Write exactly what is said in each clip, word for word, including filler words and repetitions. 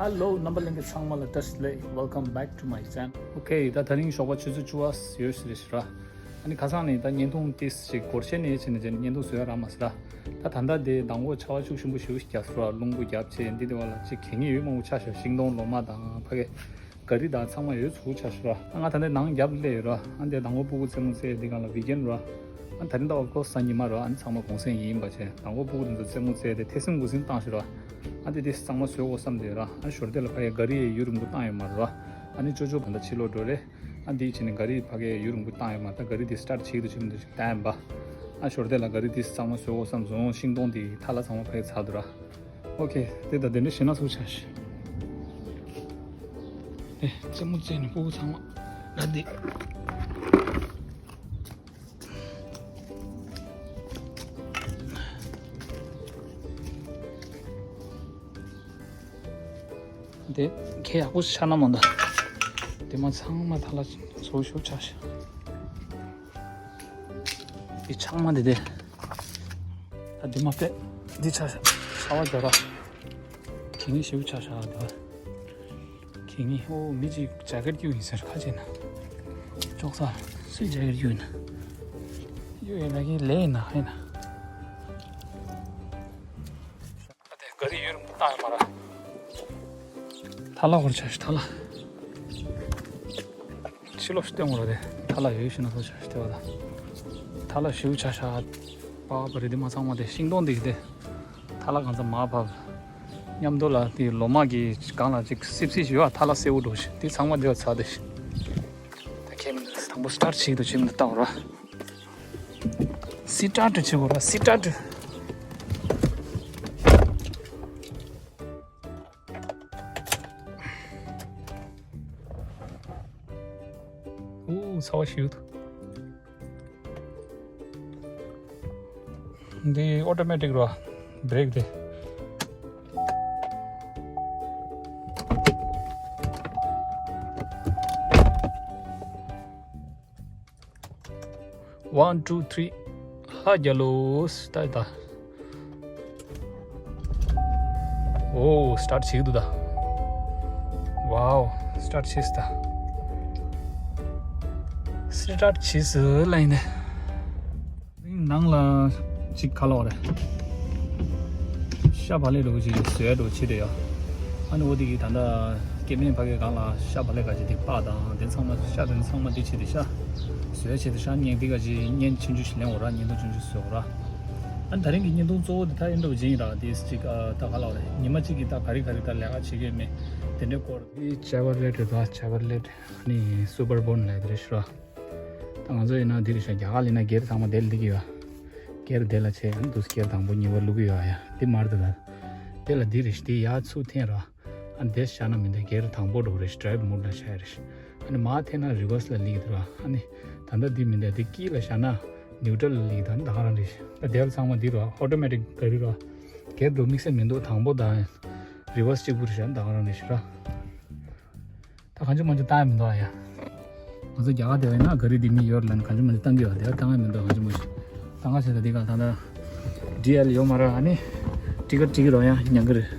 Hello རྣམ་པ་ལྷན་རྒྱས་ཚང་མ་ལ་བཀྲ་ཤིས་བདེ་ལེགས། Welcome back to my channel. Okay, ད་དེ་རིང་ཞོགས་པ་ཆུ་ཚོད་བཅུ་པ་ཡོལ་ཞིག་རེད་ཤག་ར། ཨ་ནི་ཁ་སང་ནས་ད་བརྙན་ཐུང་ཏིས་ཞིག་སྒོར་གཞས་ནས་བྱས་ནས་བྱས་ནས་བརྙན་ཐུང་བཟོ་ཡ་རག་མ་སོང་ར། ད་ད་ལྟ་དེ་མདང་དགོང་ཆར་པ་ཤུགས་ཆེན་པོ་ཞེ་པོ་ཞིག་བརྒྱབ་སོང་ར། རླུང་བུ་བརྒྱབ་བྱས་འདི་དེ་བ་ལ་ཅིག་གད་སྙིགས་ཡོད་མང་པོ་ཆགས་ཤག་ཤིང་སྡོང་ལོ་མ་དང་ཕ་གི་ག་རི་དང་ཚང་མ་ཡོད་ཚུགས་ཆགས་ཤག་ར། ང་ད་ལྟ་ནང་རྒྱབ་སླེབས་ཡོད་ར། ཨ་འདི་མདང་དགོང་སྤུ་གུ་རྩེད་མོ་རྩེ་འདི་སྒང་ལ་ཝིག་ཨེན་ར། ཨ་ད་རིང་ད་ཨོཕ་ཀོར་སི་སང་ཉི་མ་ར། ཨ་ནི་ཚང་མ་གུང་སེང་ཡིན་པ་བྱས་མདང་དགོང་སྤུ་གུ་དེ་ཚོ་རྩེད་མོ་རྩེ་དེ་ཐེ་ཚོམ་འགུག་སེམས་བཏང་ཤག་ར། ཨ་འདི་དེ་གཙང་མ་བཟོ་དགོས་བསམ་དེ་ར། ཨ་ཞོར་དེ་ལ་ཕ་གི་ག་རི་ཡུན་རིང་པོ་བཏང་ཡོད་མ་ར། ཨ་ནི་ཅོ་ཅོ་ད་ལྟ་ཕྱི་ལོགས་འགྲོ་རེད། ཨ་འདི་བྱས་ནས་ག་རི་ཕ་གི་ཡུན་རིང་པོ་བཏང་ཡོད་མ་ར། ད་ག་རི་དེ་སི་ཊར་ཊི་བྱེད་ཀྱི་འདུག་བྱེད་མི་འདུག་ཅིག་ལྟ་ཡིན་པ། ཨ་ཞོར་དེ་ལ་ག་རི་དེ་གཙང་མ་བཟོ་དགོས་བསམ་སོང་། ཤིང་སྡོང་དེ་ཐ་ལ་ཚང་མ་ཕ་གི་ཚར་འདུག་ར། ཨོ་ཁེ། དེ་ད་དེ་འདྲ་བྱས་ན་ཚུགས་ཆགས་ཤག་དེ་རྩེད་མོ་རྩེ་ནས་སྤུ་གུ་ཚང་མ་ད་དེ། དེ་ཁེ་ཡག་པོ་ཆགས་ན་མ་འདུག་དེ་མ་ཚང་མ་ཐ་ལ་ཚོ་ཤུགས་ཆགས་ཤག་དེ་ཆགས་མ་དེ་དེ། ད་དེ་མ་པེ་འདི་ཆགས་ཤག་ཆར་པ་རྒྱག་ར། གད་སྙིགས་ཞེ་པོ་ཆགས་ཤག་དེ་བ། གད་སྙིགས། ཨོ་མི་གཅིག་ཇེ་ཀེཊ་གྱོན་ཡིན་ཟེར་ཁ་ཕྱེ་ན། ཅོག་ཙག་སུས་ཇེ་ཀེཊ་གྱོན་ཡིན་ན། གཡུག་ཡིན་ན་གི་ལས་ཡིན་ན་ཧ་ཡིན་ན། ད་དེ་ག་རི་ཡུན་རིང་པོ་བཏང་ཡོད་མ་ར། ཐ་ལ་སྐོར་ཆགས་ཤག་ཐ་ལ། ཕྱི་ལོགས་ཤིག་སྟོན་དགོས་རེད་དེ། ཐ་ལ་ཡོད་ཤི་ན་ཚོ་ཆགས་ཤག་དེ་བ་ད། ཐ་ལ་ཞེ་པོ་ཆགས་ཤག་པ་པ་རེད་དེ་མ་ཚང་མ་དེ་ཤིང་སྡོང་དེ་གི་དེ། ཐ་ལ་གང་ཚ་མ་བབས། མཉམ་དུ་ལ་དེ་ལོ་མ་གི་སྒང་ལ་ཅིག་སིབ་སིབ་ཞིག་ཡོད། ཐ་ལ་སེར་པོ་འགྲོ་ཤི་དེ་ཚང་མ་དེ་བ་ཚ་དེ་ཤི། ད་ཁྱེད་དང་པོ་སི་ཊར་ཊི་བྱེད་དུ་ཕྱིན་དུ་བཏང་ར། སི་ཊར་ཊི་བྱེད་དགོས་ར་སི་ཊར་ཊི། ཨོ་ཚ་བ་ཞིག་འདུག་འདི་ཨོ་ཊོ་མེ་ཊིག་ར། བྷི་རེག་དེ། One, two, three. ཧ་རྒྱ་ལོ། ད་ད། ཨོ་སི་ཊར་ཊི་བྱེད་ཀྱི་འདུག་ད། ཝའོ། སི་ཊར་ཊི་བྱས་ད། སི་ཊར་ཊི་བྱས་ལ་ཡིན་ནས། ནང་ལ་ཅིག་ག་ལ་བ་རེད། ཤ་བག་ལེབ་འདྲ་བོ་ཅིག་བཟོས་འདྲ་བོ་བྱེད་བསྡད་ཡོད། ཨ་ནི་འོ་དེ་གི་ད་ལྟ་སྐྱེ་དམན་ཕ་གི་སྒང་ལ་ཤ་བག་ལེབ་ག་ཅིག་དེ་སྤགས་དང་དེ་ཚང་མ་ཤ་དེ་ཚང་མ་དེ་བྱེད་དེ་ཤ་བཟོས་བྱེད་དེ་ཤ་བརྙན་དེ་ག་ཅིག་བརྙན་ཆུང་ཆུང་ཞིག་ལེན་འོ་ར། བརྙན་ཐུང་ཆུང་ཆུང་བཟོས་འོ་ར། ཨ་ནི་ད་རིང་གི་བརྙན་ཐུང་གཙོ་བོ་དེ་ད་ཨེ་འདྲ་བོ་ཅིག་ཡིན་ར། དེ་ཅིག་ཨ་ད་ག་ལ་བ་རེད། ཉི་མ་གཅིག་གི་ད་ག་རེ་ག་རེ་ད་ལས་ཀ་བྱེད་ཀྱི་ཡོད་མེད་དེ་འདྲའི་སྐོར། དེ་ཅེ་ཝར་ལེཊ་རེད། ད་ཅེ་ཝར་ལེཊ་ནི་སུ་པར་བོན་ལབ་དེ་རེད་ཤི་ར། ད་ང་ཚོ་ཡིན་ན་འདི་རེད་ཤག་རྒྱ་གར་ལ་ཡིན་ན་སྒེར་ཚང་མ་དེ་ལ་འདི་གི་ཡོད། སྒེར་དེ་ལ་བྱས་ཨ་ནི་འདུག་སྒེར་དང་པོ་གཉིས་པ་བླུག་གི་ཡོད་ཨ་ཡ། དེ་མར་དུ་ད། དེ་ལ་འདི་རེད་ཤག་དེ་ཡར་ཚུར་འཐེན་ར། ཨ་ནི་དེ་བཞག་ན་མི་འདུག་སྒེར་དང་པོ་འགྲོ་རེད་ཤག་ཌ་རའིབ་མོ་ཌི་ལ་བཞག་རེད་ཤག་ཨ་ནི་མར་འཐེན་ན་རི་ཝར་སི་ལ་སླེབས་ཀྱི་འདུག་ར། ཨ་ནི་ད་ལྟ་འདི་མི་འདུག་དེ་དཀྱིལ་ལ་བཞག་ན་ནིའུ་ཊལ་ལ་སླེབས་ཀྱི་འདུག་ཨ་ནི་ད་ག་རང་རེད་ཤག་ད་དེ་ལ་ཚང་མ་འདི་ར་ཨོ་ཊོ་མེ་ཊིག་ག་རི་ར། སྒེར་འགྲོ་དམིགས་བསལ་མི་འདུག་དང་པོ་དང་རི་ཝར་སི་གཅིག་པུ་རེད་ཤག་ད་ག་རང་རེད་ཤག་ར། ད་གང་བྱུང་མང་བྱུང་བཏང་ཡ་མི་འདུག་ཨ་ཡ། ང་ཚོ་རྒྱ་གར་དེ་བས་ན་ག་རི་དེ་མི་ཡོད་ལ་ནི་གང་བྱུང་མང་བྱུང་བཏང་གི་ཡོད། དེ་བཏང་ཡ་མི་འདུག་གང་བྱུང་མང་བྱུང་བཏང་ག་བྱས་ད་དེ་ག་ད་ད་ཌི་ཨེལ་ཡོད་མ་རེད། ཨ་ནི་ཊི་ཀེ་ཊི་ཊི་ཀེ་ཊི་རོ་ཡ་ཉང་གི་རེད།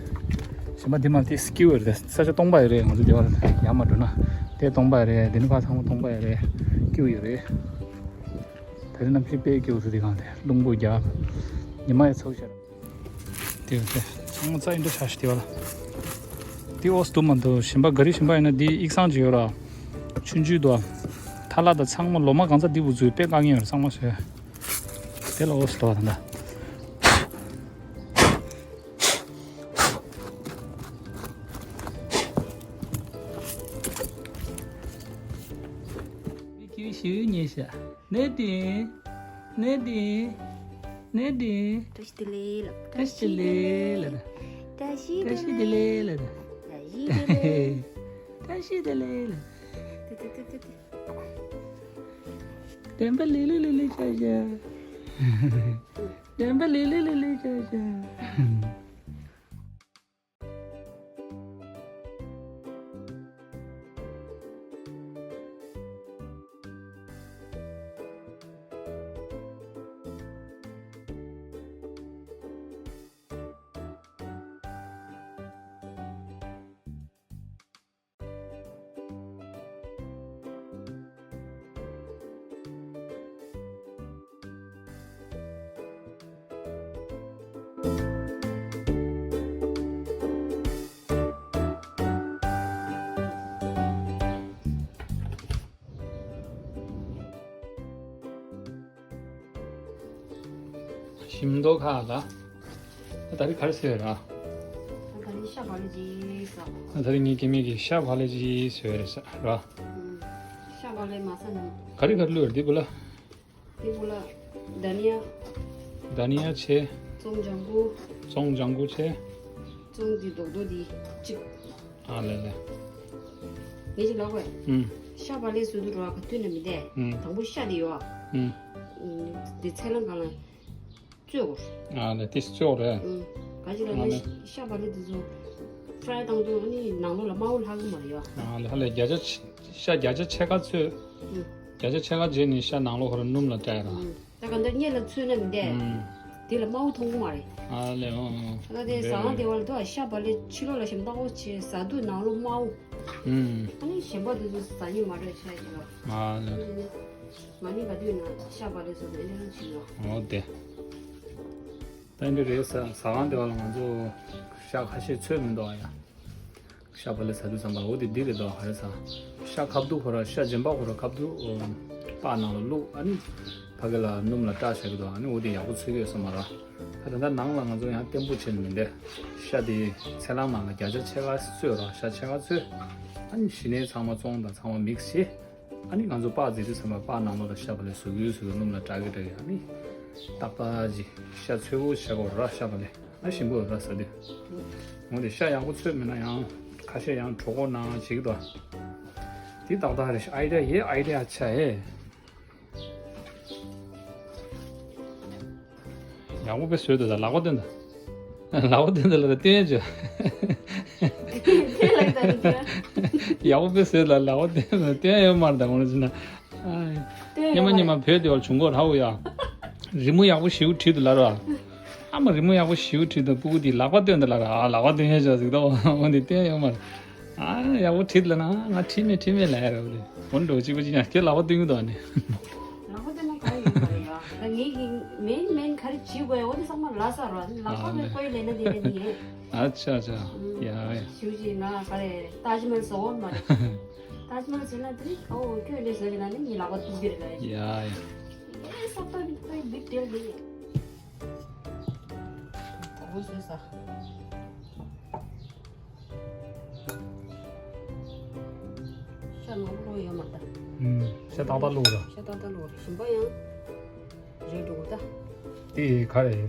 གཞན་པ་དེ་མ་དེ་སི་ཀིའུ་རེད། ས་ཆ་སྟོང་པ་ཡོད་རེད། ང་ཚོ་དེ་བར་ཡར་མ་འགྲོ་ན་དེ་སྟོང་པ་ཡོད་རེད། དེ་ནི་ཕ་ཚང་མ་སྟོང་པ་ཡོད་རེད། སྐྱིད་པོ་ཡོད་རེད། ད་རེས་གནམ་གཤིས་དཔེ་སྐྱིད་པོ་འདུག་དེ་གང་དེ་རླུང་པོ་རྒྱག་ཉི་མ་ཡང་ཚ་པོ་ཞིག་རེད། དེ་དེ་ཚང་མ་རྩྭ་ཡིན་འདྲ་ཆགས་ཤིག་དེ་བ་ལ། དེ་ཨོ་སི་དུ་མ་འདུག་གཞན་པ་ག་རི་གཞན་པ་ཡིན་ན་དེ་ཡིག་ཚང་ཅིག་ཡོད་ར། ཆུང་ཆུང་འདུག་ཐ་ལ་དང་ཚང་མ་ལོ་མ་གང་ཚ་དེ་བུ་ཚོས་དཔེ་དཀའ་ངལ་ཡོད་ར། ཚང་མ་བཟོས། དེ་ལ་ཨོ་སི་དུ་བ་དང་ད། ནེ་ཏི། ནེ་ཏི། ནེ་ཏི། བཀྲ་ཤིས་བདེ་ལེགས་ལབ། བཀྲ་ཤིས་བདེ་ལེགས་ལབ། བཀྲ་ཤིས་བདེ་ལེགས་ལབ། བཀྲ་ཤིས་བདེ་ལེགས། བཀྲ་ཤིས་བདེ་ལེགས་ལབ། ཏི་ཏི་ཏི་ཏི་ཏི། བདེན་པ་ལི་ལི་ལི་ལི་ཆ་ཆ། བདེན་པ་ལི་ལི་ལི་ལི་ཆ་ཆ། ཞིམ་མདོག་ཁ་ལ། ད་རེས་ག་རེ་ཟོས་ར། ད་རེས་ཤ་བག་ལེབ་ཅིག་ཟ། ད་རེས་ངའི་སྐྱེ་དམན་གྱིས་ཤ་བག་ལེབ་ཅིག་ཟོས་རེད་ཟ་ར། ཨུམ། ཤ་བག་ལེབ་མ་ཟ་ན། ག་རེ་ག་རེ་བླུགས་རེད་འདི་བུ་ལ། འདི་བུ་ལ། དྷ་ནི་ཡ། དྷ་ནི་ཡ་ཆེ། ཙོང་ལྗང་གུ། ཙོང་ལྗང་གུ་ཆེ། ཙོང་འདི་རྡོག་རྡོག་འདི་གཅིག་ཨ་ལེ་ལེ། ངས་ཅིག་ལབ་དགོས། ཨུམ། ཤ་བག་ལེབ་ཟོས་དུས་ར་ག་དུས་ནས་མི་བསྡད། ཨུམ། དང་པོ་ཤ་འདི་ཡོད། ཨུམ། འདི་ཚལ་སླང་གང་ལ། བཙོས་དགོས། ཨ་ལེ་དེ་བཙོས་རེད། ཨུམ། ག་ཅི་ལ་ཨ་ནི་ལེ། ཤ་བག་ལེབ་དེ་ཚོ་ཕྲའི་བཏང་དུས་ཨ་ནི་ནང་ལོགས་ལ་དམར་པོ་ལྷག་གི་མ་རེད་ཡ། ཨ་ལེ་ཧ་ལེ་བརྒྱ་ཆ་ཆ་ཤ་བརྒྱ་ཆ་ཕྱེད་ཀ་བཙོས། ཨུམ། བརྒྱ་ཆ་ཕྱེད་ཀ་རྗེས་ནས་ཤ་ནང་ལོགས་ཧོ་ར་སྣུམ་ལ་བཀྲ་ཡ་ར། ཨུམ། ད་ག་འདི་སྔོན་ལ་བཙོས་ན་མི་འདས། ཨུམ། དེ་ལ་དམར་པོ་མཐོང་གི་མ་རེད། ཨ་ལེ་ཨོ་ཨོ། ད་དེ་ཟ་ཁང་དེ་བ་ལ་དུ་ཤ་བག་ལེབ་ཕྱི་ལོགས་ལ་ཞིམ་ཏག་པོ་བྱས་ཟ་དུས་ནང་ལོགས་དམར་པོ། ཨུམ། ཨ་ནི་གཞན་པ་དེ་ཚོ་ཟ་ཉན་མ་རེད་ཤ་ཅིག་ལ། ཨ་ལེ། ང་ནི་ག་དུས་ན་ཤ་བག་ལེབ་བཟོ་དེ་ཨེ་འདྲ་བྱེད་ཡོད། འོ་དེ། ད་འདི་རེད་ཟ་ཟ་ཁང་དེ་བ་ལ་ང་ཚོ་ཤ་ཁ་ཤས་ཚོས་མི་འདུག་ཨ་ཡ། ཤ་བག་ལེབ་ཟ་དུས་ཙམ་པ་འོ་དེ་འདི་རེད་འདུག་ཨ་རེད་ཟ། ཤ་ཁ་བསྡུ་ཁོ་ར་ཤ་རྗེན་པ་ཁོ་ར་ཁ་བསྡུ་པགས་ནང་ལ་བླུགས་ཨ་ནི་ཕ་གི་ལ་སྣུམ་ལ་བཀྲ་བྱ་གི་འདུག་ཨ་ནི་འོ་དེ་ཡག་པོ་ཚོས་ཀྱི་ཡོད་ས་མ་རེད། ད་ད་ལྟ་ནང་ལ་ང་ཚོ་ཡང་བརྟན་པོ་བྱས་ནས་མི་འདས། ཤ་དེ་ཚལ་སླང་ནང་ལ་བརྒྱ་ཆ་ཕྱེད་ཀ་བཙོས་ར་ཤ་ཕྱེད་ཀ་བཙོས། ཨ་ནི་གཞི་ནས་ཚང་མ་བཙོང་དང་ཚང་མ་མིག་སི་བྱས། ཨ་ནི་ང་ཚོ་པགས་བརྫིས་དུས་ཚང་མ་པགས་ནང་ལོགས་ལ་ཤ་བག་ལེབ་བཟོ་གི་བཟོ་གི་སྣུམ་ལ་བཀྲ་གི་བཀྲ་གི་ཨ་ནི་ཏག་ཏག་ཅིག་ཤ་ཚོས་པོ་བྱ་གོ་ར་ཤ་བག་ལེབ་ཨ་ཞིམ་པོ་ར་ཟ་དུས། འོ་དེ་ཤ་ཡག་པོ་ཚོས་མེད་ན་ཡང་ཁ་ཤས་ཡང་གྲོད་ཁོག་ན་བྱེད་ཀྱི་འདུག་དེ་ཏག་ཏག་རེད་ཤ་ཨའི་ཌི་ཡ་ཡེ་ཨའི་ཌི་ཡ་ཆ་ཨེ། ཡག་པོ་དཔེ་བཟོས་འདུག་ད་ལག་པ་སྟོན་ད། ལག་པ་སྟོན་ད་ལ་ད་སྟོན་ཡ་བྱོས། ཡག་པོ་དཔེ་བཟོས་ད་ལག་པ་སྟོན་ད་སྟོན་ཡ་ཡོད་མ་རེད་ད་ངོ་ཟེར་ན། སྟོན་ཡ་སྙེ་མ་མ་སྙེ་མ་རེད། བོད་དེ་བར་བྱུང་གོ་ར་འོ་ཡ། རི་མོ་ཡག་པོ་ཞེ་པོ་བྲིས་འདུག་ལ་ར། ཨ་མ་རི་མོ་ཡག་པོ་ཞེ་པོ་བྲིས་འདུག་སྤུ་གུ་དེ་ལག་པ་སྟོན་ད་ལ་ར་ཨ་ལག་པ་སྟོན་ཡ་བྱོས་ཟེར་ད་འོ་དེ་སྟོན་ཡ་ཡོད་མ་རེད། ཨ་ཡག་པོ་བྲིས་ལ་ན་ང་བྲིས་མེད་བྲིས་མེད་ལ་ཡ་ར་འོ་དེ་འོ་འགྲོ་གཅིག་པ་གཅིག་ཡང་ཁྱེད་ལག་པ་སྟོན་གི་འདུག་ཨ་ནི། ལག་པ་སྟོན་ན་ག་རེ་ཡོད་པ་རེད་ཡ། ད་ངེད་ཀྱི་མེན་མེན་ག་རེ་བྱེད་དགོས་ཡ་འོ་དེ་ཚང་མ་ལ་ས་ར་ལག་པ་ཨ་མེད་ལེ། ཁོའི་ལས་ན་དེ་ནས་དེ་ཡིན། ཨ་ཆ་ཆ། ཨུམ། ཡ་ཡ། ཞུ་ཅིག་ང་ག་རེ་ཏཱཇ་མལ་བཟོ་བ་མ་རེད། ཏཱཇ་མལ་ཟེར་ན་དེ་ཨོ་ཁྱོད་ལས་བཟོ་ཅིག་ན་ནི་ངའི་ལག་པ་སྟོན་གི་རེད་ལ་ཡ། ཡ་ཡ། ཨེ་སོབ་ཏ་བི་ཏ་བི་ཏེལ་དེ། གོ་བོ་བཟོས་ས། ཤ་ནོར་བུ་ཡོད་མ་ད། ཨུམ། ཤ་ཏག་ཏག་བླུགས་ར། ཤ་ཏག་ཏག་བླུགས་ར་ཞིམ་པོ་ཡང་རེད་འགྲོ་གི་ད། དེ་ག་རེད།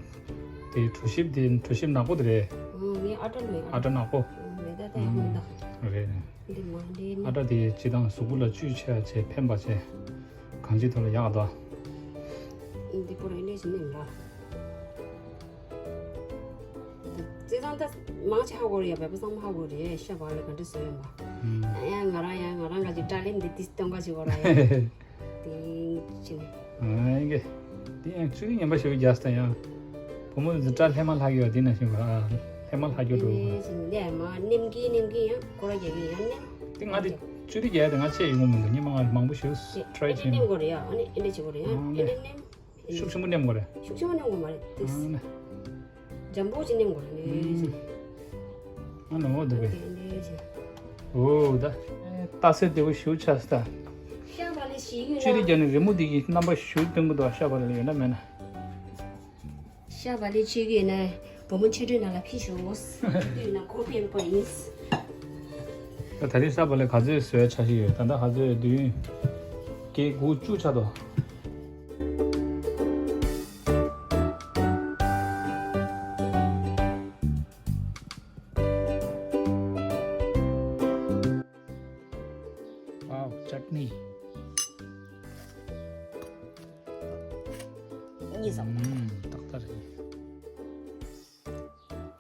དེ་གྲོ་ཞིབ་དེ་གྲོ་ཞིབ་ནག་པོ་དེ་རེད། ཨུམ་ངས་ཨ་ཏྲ་ལོས་ཨ་ཏྲ་ནག་པོ། ཨུམ་མེད་ད་ད་ཡག་མེད་ད། རེད། འདི་མ་འདི་ཨ་ཏྲ་དེ་སྤྱི་བཏང་གཟུགས་པོ་ལ་བཅུད་ཆེ་བ་བྱས་ཕན་པ་བྱས། གང་ཅི་ཐོག་ལ་ཡག་ད། འདི་པོ་རེད་ལས་ཞིམ་ནི་མ། བརྩེ་བཟང་ད་མང་ཆེ་ཧ་གོ་རེད་ཡ། བལ་པོ་ཚང་མ་ཧ་གོ་རེད་ཤ་བག་ལེབ་ག་འདྲ་བཟོས་ཡོད་པ། ཨུམ། ཡ་ང་རང་ཡ་ང་རང་ག་ཅིག་དྲ་ལེན་འདི་ཏིས་སྟོན་ག་ཅིག་གོ་ར་ཡ། ཏིང་ཅིང་། ཨ་ཡིན་གེ། འདི་ཡང་ཚུལ་ངན་པ་ཞེ་པོ་རྒྱག་སྟེ་ཡང་། བུ་མོ་འདི་དྲ་ལྷས་མ་ལྷག་ཡོད་འདི་ན་ཞིག་ག་ལྷས་མ་ལྷག་ཡོད་འགྲོ། ཏིང་ཅིང་ལས་མ་ནེམ་གི་ནེམ་གི་ཡང་སྐོར་ར་རྒྱག་གི་ཡང་ནེམ། འདི་ང་འདི་ཚུལ་འདི་རྒྱག་ཡ་དེ་ང་ཆེ་ཡོང་གི་མི་འདུག་ཉི་མ་ང་མང་པོ་ཞེ་པོ་ཊི་རའི་བྱས་ནས། ནེམ་དགོས་རེད་ཡ། ཨ་ནི་ཨེ་འདྲ་བྱེད་དགོས་རེད་ཡ། ཨེ་འདྲ་ནེམ། ཤུགས་ཆེན་པོ་ནེམ་དགོས་རེད། ཤུགས་ཆེན་པོ་ནེམ་དགོས་མ་རེད་དེ། ཨ་ནི། འཇམ་པོ་ཅིག་ནེམ་དགོས་རེད། ཨ་ནི་འོ་འདུག་གས། འོ་ད། ལྟ་སེ་བདེ་པོ་ཞེ་པོ་ཆགས་སོང་ད། ཤ་བག་ལེབ་ཞིག་ཡོད་ན། ཆུ་དེ་རྒྱ་ནི་རི་མོ་འདི་གི་རྣམ་པ་ཞེ་པོ་སྟོན་གི་འདུག་ཤ་བག་ལེབ་ཡོད་ན་མེད་ན། ཤ་བག་ལེབ་ཆེ་གི་ཡོད་ན་བུ་མོ་ཆེ་གྲས་ནང་ལ་ཕུལ་ཤོག་ཡོད་ན་ཁོ་ཕན་པ་ཡིན། ད་ད་རེས་ཤ་བག་ལེབ་ག་ཚོད་བཟོས་ཆ་ཞིག་ཡོད། ད་ལྟ་ག་ཚོད་བདུན། བརྒྱད་དགུ་བཅུ་ཆགས་འདུག Wow, chutney. གཉིས་ཙམ། ཨུམ། ཏག་ཏག་རེད།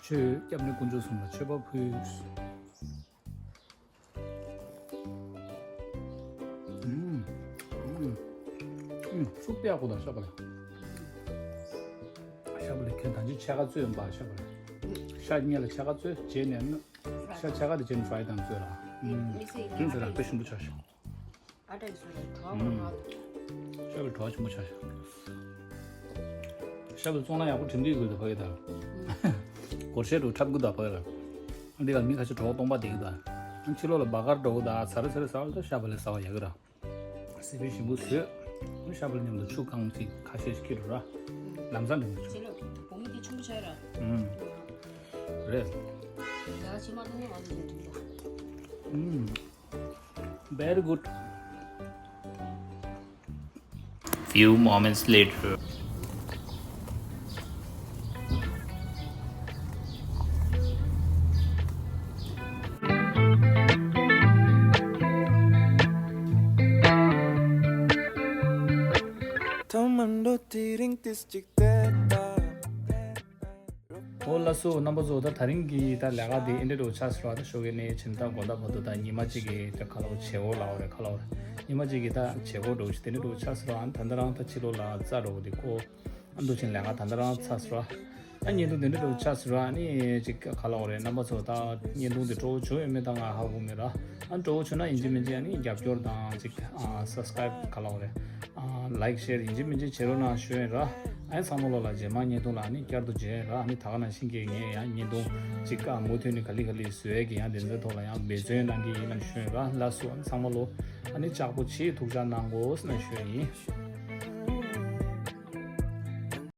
ཆོས་སྐྱབས་གནས་དཀོན་མཆོག་གསུམ་ལ་མཆོད་པ་ཕུལ། ཨུམ། ཨུམ། ཨུམ། སུབ་ཡག་པོ་དང་ཤ་བག་ལེབ། ཤ་བག་ལེབ་ཁྱོད་ད་ཅི་ཕྱེད་ཀ་བཙོས་ཡོང་པ་ཤ་བག་ལེབ། ཤ་སྔོན་ལ་ཕྱེད་ཀ་བཙོས་རྗེས་ནས་ནི། ཤ་ཕྱེད་ཀ་དེ་རྗེས་ནས་ཕྲའི་བཏང་བཙོས་ལ། ཨུམ། དེ་ཚོ་རང་དཔེ་ཞིམ་པོ་ཆགས་ཤག་ཨ་ཏྲ་ཡི་སོ་ལ་གྲོགས་པོ་ང་། ཤ་བག་ལེབ་གྲོགས་ཆེན་པོ་ཆགས་ཤག་ཤ་བག་ལེབ་བཙོང་ན་ཡག་པོ་དྲན་གྱི་ཡོད་ད་ཕ་གི་ད། སྒོར་གཞས་འགྲོ་འཁྲབ་གི་ད་ཕ་གི་ད། འདི་ག་མི་ཁ་ཤས་གྲོགས་སྟོང་པ་བསྡད་གི་ད། ཕྱི་ལོགས་ལ་སྦ་གར་འགྲོ་གི་ད་ཚ་རེ་ཚ་རེ་ཟ་བ་ད་ཤ་བག་ལེབ་ཟ་བ་ཡག་གི་ད། སི་པན་ཞིམ་པོ་བཟོས། ཤ་བག་ལེབ་མཉམ་དུ་ཆུ་བཀང་ཅིག་ཁ་ཤས་ཤིག་སྐྱིད་འགྲོ་ར། ལམ་སང་འགྲིམ་ཆུ། ཆོས་ར། ཨུམ། རེད། ཡ་ཕྱི་མ་དུ་ནི་ང་ཚོ་འདི་འདྲ། ཨུམ། Very good. Few moments later. ཐ་མ་འགྲོ་དེ་རིང་ཏིས་ཅིག་བལྟས་པ། ཨོ་ལགས་སོ། རྣམ་པ་ཚོ། ད་ད་རིང་གི་ད་ལས་ཀ་དེ་ཨེ་འདྲ་འགྲོ་ཆགས་སོང་ར། ད་ཞོགས་ཀས་ནས་ཕྱི་ཟླ་དགོང་དག་བར་དུ་ད་ཉི་མ་གཅིག་གི་ད་ག་ལ་བྱེད་སྒོ་ལབ་དགོས་རེད། ག་ལ་ཉི་མ་གཅིག་གི་ད་བྱེད་སྒོ་འགྲོ་ཞིག་དེ་འདྲ་འགྲོ་ཆགས་སོང་ར། ད་ད་རང་ད་ཕྱི་ལོགས་ལ་རྩ་འགྲོ་གི་དེ་ཁོ་ཨ་འདུག་ཕྱིན་ལས་ཀ་ད་ད་རང་ཚར་སོང་ར། ད་བརྙན་ཐུང་དེ་འདྲ་འགྲོ་ཆགས་སོང་ར། ཨ་ནི་ཅིག་ག་ལ་འོ་རེད། རྣམ་པ་ཚོ་ད་བརྙན་ཐུང་དེ་སྤྲོ་བོ་བྱུང་ཡོད་མེད་ད་ང་ཧ་གོ་མེད་ར། ཨ་སྤྲོ་བོ་བྱུང་ན་ཡིན་གཅིག་མིན་གཅིག་ཨ་ནི་རྒྱབ་སྐྱོར་དང་ཅིག་ཨ་subscribe ག་ལ་འོ་རེད། ཨ་like share ཡིན་གཅིག་མིན་གཅིག་བྱེད་རོགས་གནང་ཞུ་ཡིན་ར། ཨ་ནི་ཚང་མ་ལོ་ལ་རྗེས་མ་བརྙན་ཐུང་ལ་ཨ་ནི་བསྐྱར་དུ་མཇལ་ཡིན་ར། ཨ་ནི་ད་ག་ནང་བཞིན་གྱི་ངས་ཡང་བརྙན་ཐུང་ཅིག་ཨ་མུ་མཐུད་ནས་ག་ལེ་ག་ལེ་བཟོ་ཡས་ཀྱི་ཡང་དེ་ཚོའི་ཐོག་ལ་ཡང་འབད་བརྩོན་གནང་གི་ཡིན་ལབ་ཞུ་ཡིན་ར། ལགས་སོ། ཨ་ནི་ཚང་མ་ལོ་ཨ་ནི་ལྕགས་པོ་ཆེ་ཐུགས་ཅག་གནང་དགོས་ཟེར་ནས་ཞུ་ཡིན།